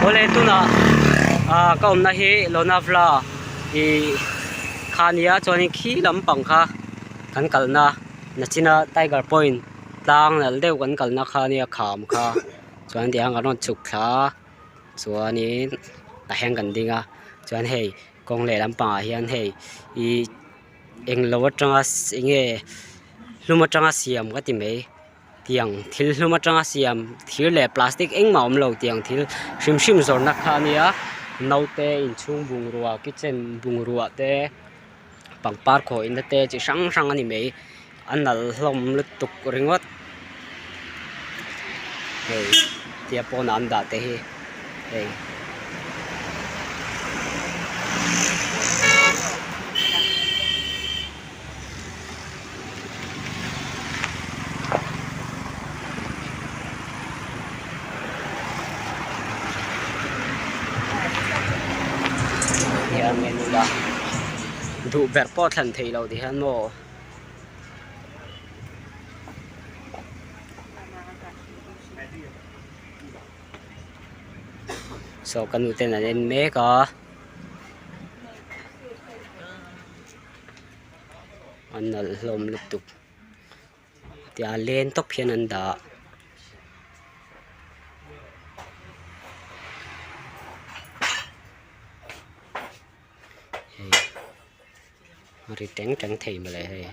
Awle tunah ah ka awmna hi Lonavala ih kha a nia chuanin khi lampang kha kan kalna nachina tiger point tlang nalh deuh kan kalna kha a nia kham kha chuan tiang kan rawn chhuk thla a chuanin tah hian kan ding a chuan hei kawng leh lampangah hian hei ih englo atanga enge hlum atanga siam ka ti mai. Tiang thil hlum atanga siam thir leh plastic engmah a awm lo tiang thil hrim hrim zawrhna kha a nia naute inchhung bungrua kitchen bungrua te pangpar khawihna te chi hrang hrang a ni mai a nalh hlawm lutuk ringawt hei tia pawnah an dah te hi hei. Hian en ila duh ber pawh thlan theih loh ti hian maw. Saw ka nu ten an en mek a. A nalh hlawm lutuk tia len tawp hian an dah hei a ri teng teng thei mawle hei.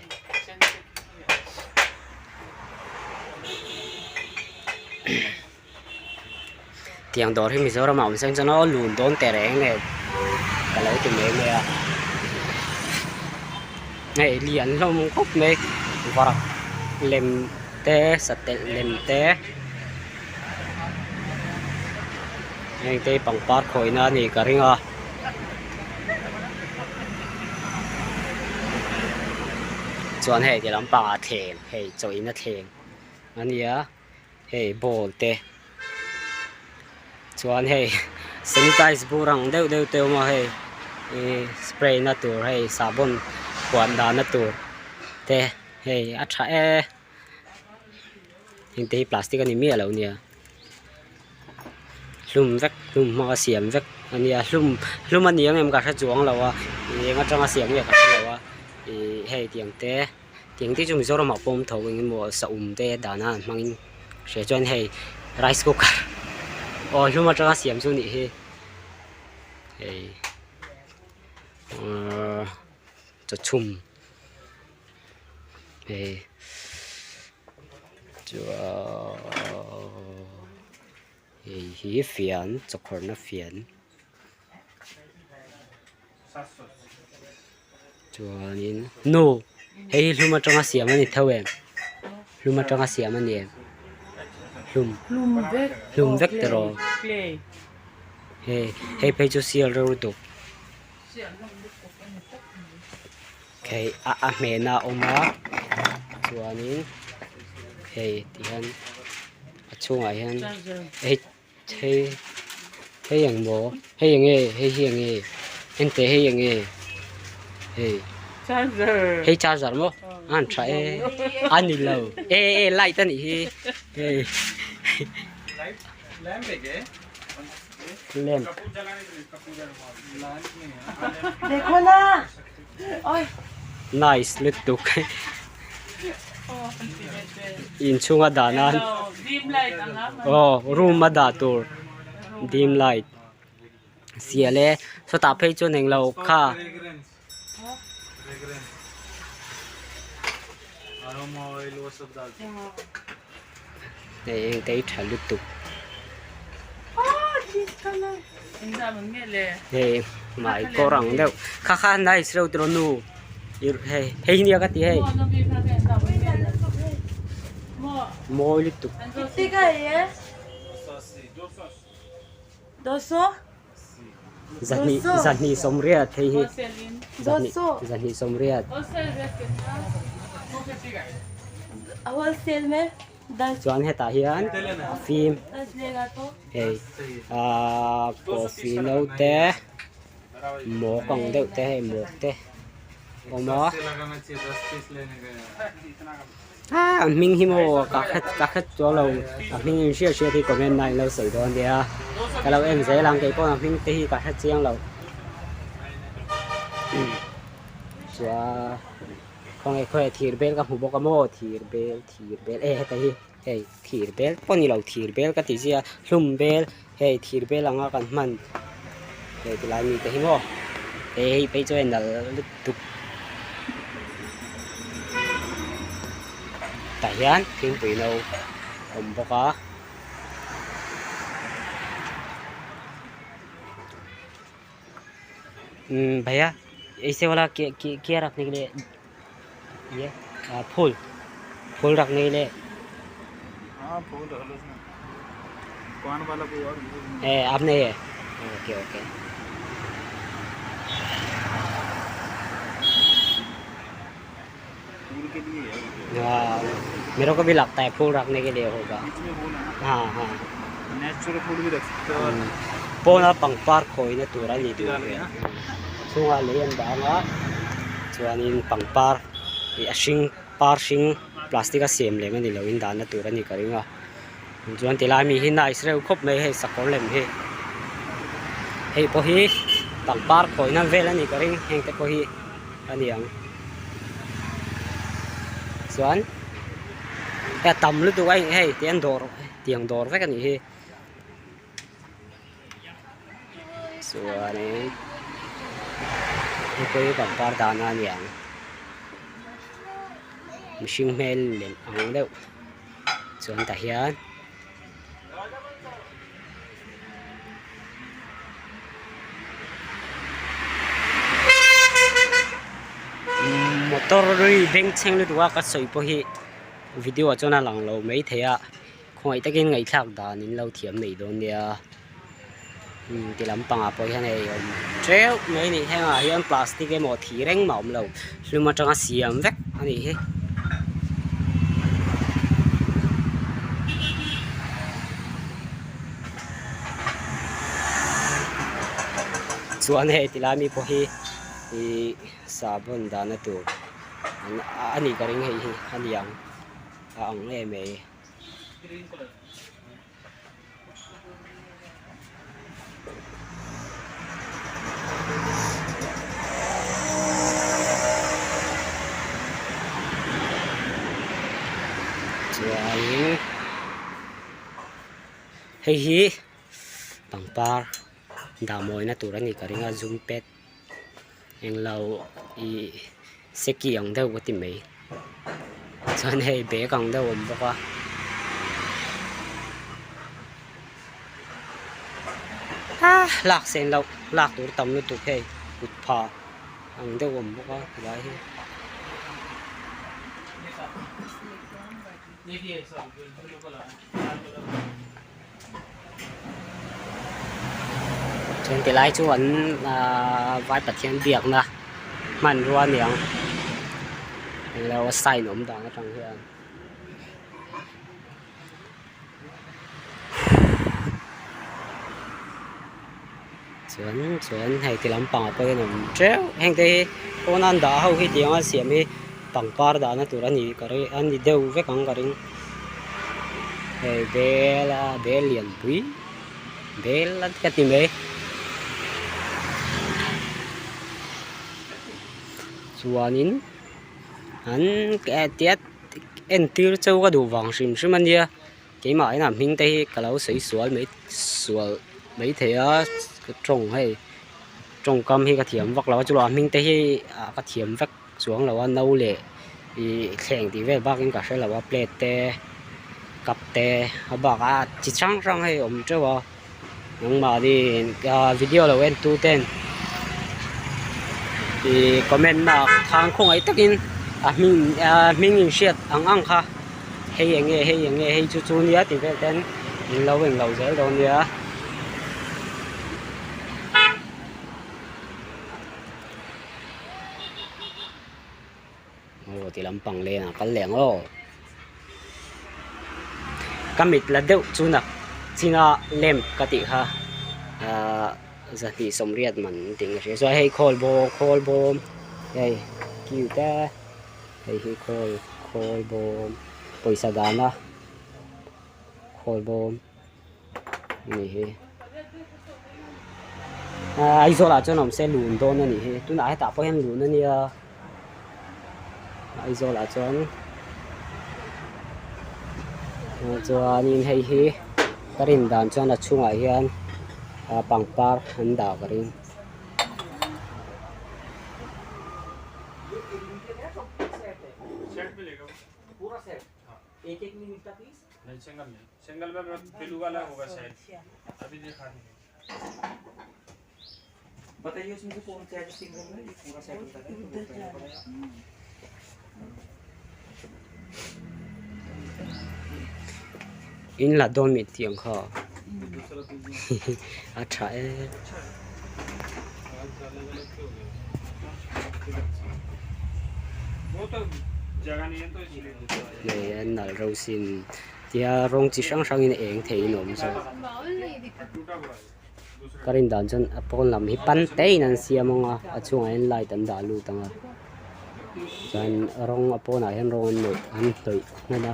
Tiang dawr hi Mizoram ah awm seng chuan aw lun dawn teh reng nen ka lo ti mai mai a hei lian hlawm khawp mai varak lem te satel lem te heng te hi pangpar khawihna a nih ka ring a. Chuan hei ti lampangah thleng hei chaw inna thleng a nia. Hei ball te chuan hei sanitize bur ang deuh deuh te a awm a hei ihh spray na tur hei sahbawn puan dahna tur te hei a tha e heng te hi plastic a ni miah lo nia hlum vek hlum hmanga siam vek a nia hlum hlum a ni ang em ka hre chuang lo a eng atanga siam nge ka hre lo a ihh hei tiang te. Tiang te chu Mizoram ah pawh awm tho eng emaw saum te dahna an hmangin hria chuan hei rice cooker aw hlum atanga siam chu nih hi hei ahh chawchhum hei chuan hei hi fian chawkhawrhna fian. Chuanin nu hei hi hlum atanga siam a ni tho em hlum atanga siam a ni em hlum hlum vek te rawh hei hei phei chu sial reuh lutuk hei a a hmehna a awm a chuanin hei tihian a chhungah hian hei. Hei hei eng maw hei eng nge hei hi eng nge ente hei eng nge hei hei charger maw a han tha e a ni lo e e light a nih hi hei lamp nice lutuk inchhunga dah nan aw room a dah tur dim light sial e sawtah phei chuan englo kha. Hei eng te hi tha lutuk hei mai kawr ang deuh kha kha nice reuh tiraw nu hei hei hi nia ka ti hei mawi lutuk. Zahnih zahnih sawmriat hei hi zahnih zahnih sawmriat. Chuan hetah hian a fim hei ahh coffee no te mawk ang deuh te hei mawk te a awm a. Ah a hming hi maw ka hre ka hre chuang lo a hming in hriat hriat hi comment ah in lo sawi dawn nia ka lo en zel ang keipawh a hming te hi ka hre chiang lo chuan khawnge khawnge thir bel ka hmu bawk a maw thir bel thir bel e heta hi hei thir bel pawh ni lo thir bel ka ti zia hlum bel hei thir bel anga kan hman hei tilai mi te hi maw he hei phei chu a nal lutuk tah hian thingpui no a awm bawk a. Umm bhaiya aise wala ke ke kya rakhne ke liye ye phul phul rakhne ke liye हाँ फूल रख लो उसमें पान वाला कोई और है आप नहीं है ओके ओके फूल के लिए है हाँ मेरे को भी लगता है फूल रखने के लिए होगा बीच में फूल है हाँ हाँ ना नेचुरल फूल भी रख सकते हो और pawna pangpar khawina tur a ni duh hmel chhungah lei an dah ang a chuanin pangpar ih a hring par hring plastic a siam lem a ni loin dahna tur a ni ka ring a chuan tilai mi hi nice reuh khawp mai hei sakawr lem hi hei pawh hi pangpar khawina vel a nih ka ring heng te pawh hi a ni ang chuan a tam lutuk a hei tihian dawr tiang dawr vek a nih hi. Chuanin hei pawh hi pangpar dahna a ni ang mihring hmel lem ang deuh chuan tah hian motor ri bengchheng lutuk a ka sawi pawh hi video ah chuan a lang lo maithei a. Khawngaih takin ngaihthlak dan in lo thiam mai dawn nia umm ti lampangah pawh hian hei awm teuh mai a ni hengah hian plastic emaw thi reng mah a awm lo hlum atanga siam vek a nih hi. Chuan hei ti lai mi pawh hi ihh sahbawn dahna tur a nih ka ring hei hi a ni ang a ang em mai. Chuanin hei hi pangpar dah mawina tur a nih ka ring a zum pet englo ih seki ang deuh ka ti mai chuan hei bag ang deuh a awm bawk a ah lak sen loh lak tur tam lutuk hei kut phah ang deuh a awm bawk a tilai hi. Chuan ti lai chu an ahh vai pathian biakna hmanrua a ni ang englo a sign awm dan atang hian. Chuan chuan hei ti lampangah pawh hian a awm teuh heng te hi pawn a an dah ho hi tiang a siam hi pangpar dahna tur a ni ka ring a ni deuh vek ang ka ring hei bel a bel lianpui bel a ka ti mai chuanin an tiat entir cheu ka duh vang hrim hrim a nia. Keimah inah hming te hi ka lo sawi sual mai sual mai thei a ka tawng hei tawngkam hi ka thiam vak lo a chulawh hming te hi ah ka thiam vek chuang lo a no leh ih thleng tih vel bakin ka hre lo a plate te cup te a bakah chi hrang hrang hei a awm teuh a nangmahni ah video lo en tu ten ih comment na ah khan khawngaih takin a hming ah hming inhriat ang ang kha. Hei eng nge hei eng nge hei chu chu nia tih vel ten in lo eng lo zel dawn nia. Aw ti lampang leng ah kal leh ang aw. Ka mit la deuh chu nak chinga lamp ka tih kha ahh zahnih sawmriat man tih ka hria chuan hei khawl bawm khawl bawm hei cute a. Hei hi khawl Khawl bawm pawisa dahna khawl bawm a nih hi ahh Aizawl ah chuan awm se lun dawn a nih hi tunah hetah pawh hian lun a nia Aizawl ah chuan chuanin hei hi ka rin dan chuan a chhungah hian ah pangpar an dah ka ring. Set मिलेगा वो पूरा सेट एक एक नहीं मिलता पीस नहीं सिंगल नहीं सिंगल में ब्लू वाला होगा शायद अभी देखा नहीं बताइए उसमें से कौन सा है सिंगल में ये पूरा सेट होता है तो वो पहले पड़ेगा। In la dawn mi tih ang kha दूसरा दीजिए a tha e. आज अलग अलग हो गए वो तो जगह नहीं है तो इसलिए Hei a nalh reuh sin tia rawng chi hrang hrangin a eng theihin a awm zawk. टूटा हुआ है दूसरा Ka rin dan chuan a pawn lam hi pan te in an siam ang a a chungah hian light an dah lut ang a chuan rawng a pawnah hian rawng an nawih an hnawih hman a.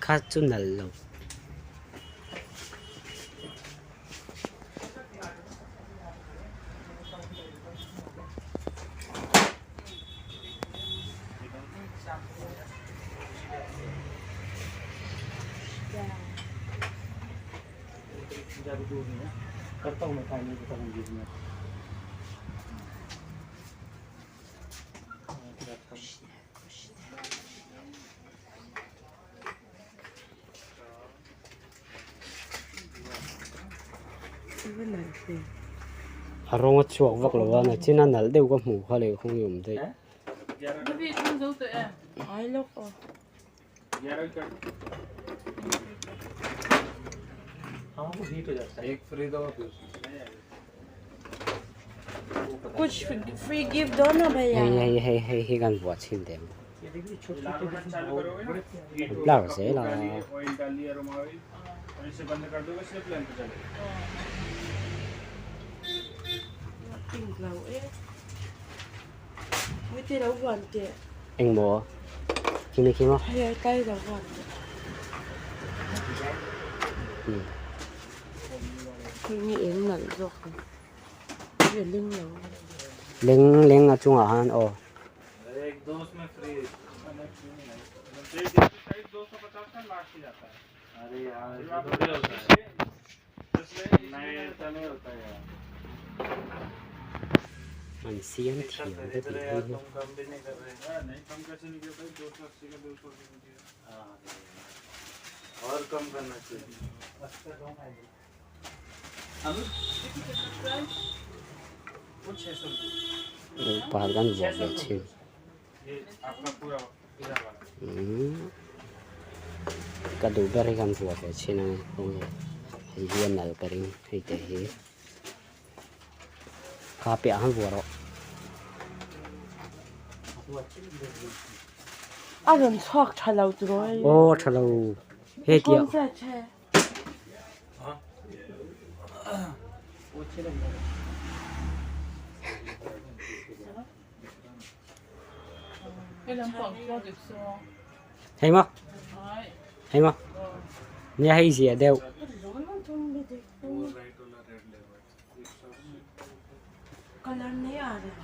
Kha chu nalh lo. ज़्यादा दूर नहीं है करता हूँ मैं फाइनल बताऊँगी इसमें A rawng a chhuak vak lo a nachin a nalh deuh ka hmuh kha leh khawnge awm daih. ग्यारह कर हाँ वो हीट हो जाता है एक फ्री दवा फिर नहीं आएगा कुछ फ्री गिफ्ट दो ना भैया Hei hei hei hei hi kan vuah chhin teh ang. ये देखिए छोटे लाल छोटे बटन चालू करोगे ना हीट होगा, Flower कपूर sale आ। डालिए ऑयल डालिए अरोमा ऑयल और इसे बंद कर दोगे सिर्फ लैंप जलेगा pink lo e mi te lo huan teh Engmaw khimi khi maw? hei a tlai lo huan teh hei hi eng nalh zawk ang hei a leng lo Leng leng a chungah khan aw. एक दो उसमें free size 250 का लास्ट ही जाता है अरे यार फिर ऐसा आप थोड़ी होता है इसमें नहीं ऐसा नहीं होता यार An siam इतना thiam खरीद te tih रहे hi यार hi. तुम कम भी नहीं कर रहे हाँ, नहीं कम कैसे नहीं किया भाई 280 का 280 का दिया हाँ और कम करना चाहिए वो 600 रुपये Pakhat kan vuah ve chhin. ये आपका पूरा इधर वाला Umm ka duh ber hi kan vuah ve chhin a khawnge hei hi a nalh ka ring hei te hi kha piah han vuah rawh. A rawn chhuak tha lo tur aw. Aw tha lo he tia. Hei maw hei maw nia hei zia deuh. वो राइट वाला red level 180 colour नहीं आ रहा